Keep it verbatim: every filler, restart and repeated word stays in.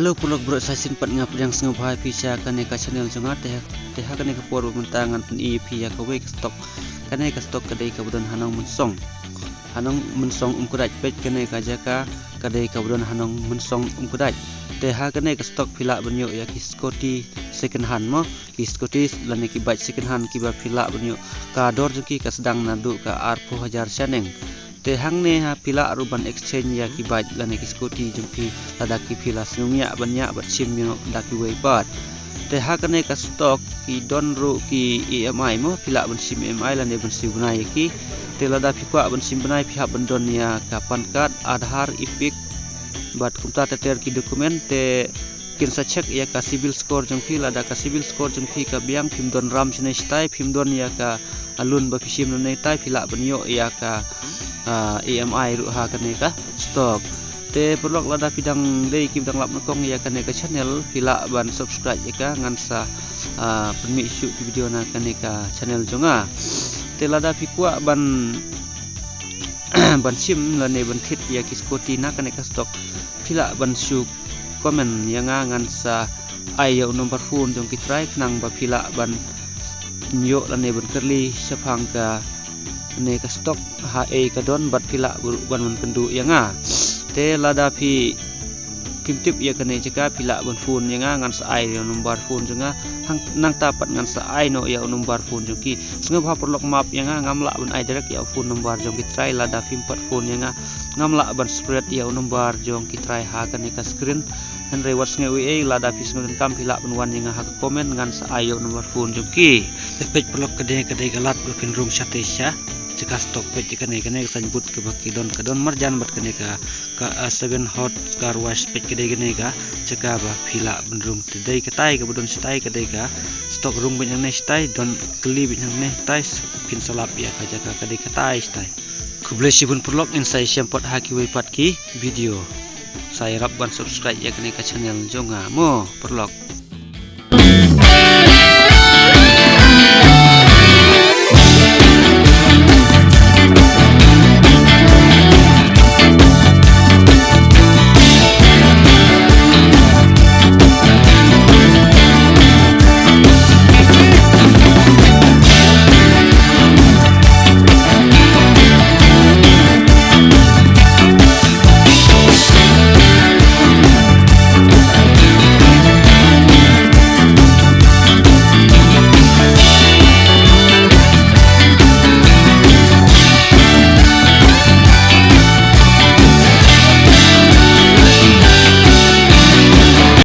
Hello paralok, baroh shisien pat nga pdiang sngewbha ïa phi sha kane ka channel jong nga. Te ha, te ha kane ka por ba mynta ngan pyni ïa phi ïa kawei ka stock. Kane ka stock ka dei kaba don ha Nongmynsong. Ha Nongmynsong Umkdait, peit kane ka jaka ka dei kaba don ha Nongmynsong Umkdait. Te ha kane ka stock phi lah ban ïoh ïa ki scooty second hand mo, ki scooty lane ki bike second hand kiba phi lah ban ïoh. Ka dor jong ki ka sdang naduh ka arphew hajar shaneng. Te hangne ha phi lah ruh ban exchange ïa ki bike lane ki scooty jong phi lada ki phi la sngew ïa ban ïa bad shim ïa da kiwei pat. Te ha kane ka stock ki don ruh ki E M I mo, phi lah ban shim E M I lane ban siew bnai ïa ki. Te lada phi kwah ban shim bnai phi hap ban don ïa ka PAN card, Aadhaar, EPIC bad kumta ter ter ki document. Te kin sa check ïa ka CIBIL score jong phi, lada ka CIBIL score jong phi ka biang, phim don ram shane shatai, phim don ïa ka loan ba phi shim lane tai, phi lah ban ïoh ïa ka, ah, E M I ruh ha kane ka stock. Te paralok lada phi dang dei kiba dang lap nyngkong ïa kane ka channel, phi lah ban subscribe ïa ka, ngan sa, ah, pynmih shuh ki video na kane ka channel jong nga. Te lada phi kwah ban ban shim lane ban thied ïa ki scooty na kane ka stock, phi lah ban shu comment ïa nga, ngan sa ai ïa u number phone jong ki trai khnang ba phi lah ban ïoh lane ban kylli shaphang kane ka stock ha ei ka don bad phi lah ban wan kynduh ïa nga. Te lada phi phim tip ïa kane jaka phi lah ban phone ïa nga, ngan sa ai ïa u number phone jong nga. Hang nangta pat ngan sa ai noh ïa u number phone jong ki. Sngewbha paralok map ïa nga, ngam lah ban ai direct ïa u phone number jong ki trai lada phim pat phone ïa nga. Ngam lah ban spread ïa u number jong ki trai ha kane ka screen. Hynrei wat sngew ei ei, lada phi sngewdonkam phi lah ban wan ïa nga ha ka comment, ngan sa ai ïa u number phone jong ki. Te peit paralok ka dei, ka dei ka lad ba phin rung shatei sha jaka stock. Peit kane, kane ka signboard kaba ki don, ka don marjan bad kane ka, ka, ah, Seven Hot Car Wash. Peit ka dei kane ka jaka ba phi lah ban rung. Te dei katai kaba don shatai, ka dei ka stock, rung beit hangne shatai, don kylli beit hangne shatai, phin sa lap ïa ka jaka, ka dei katai shatai. Khublei shibun paralok, ngin sa ïashem pat ha kiwei pat ki video. Sa ïarap ban subscribe ïa kane ka channel jong nga mo paralok.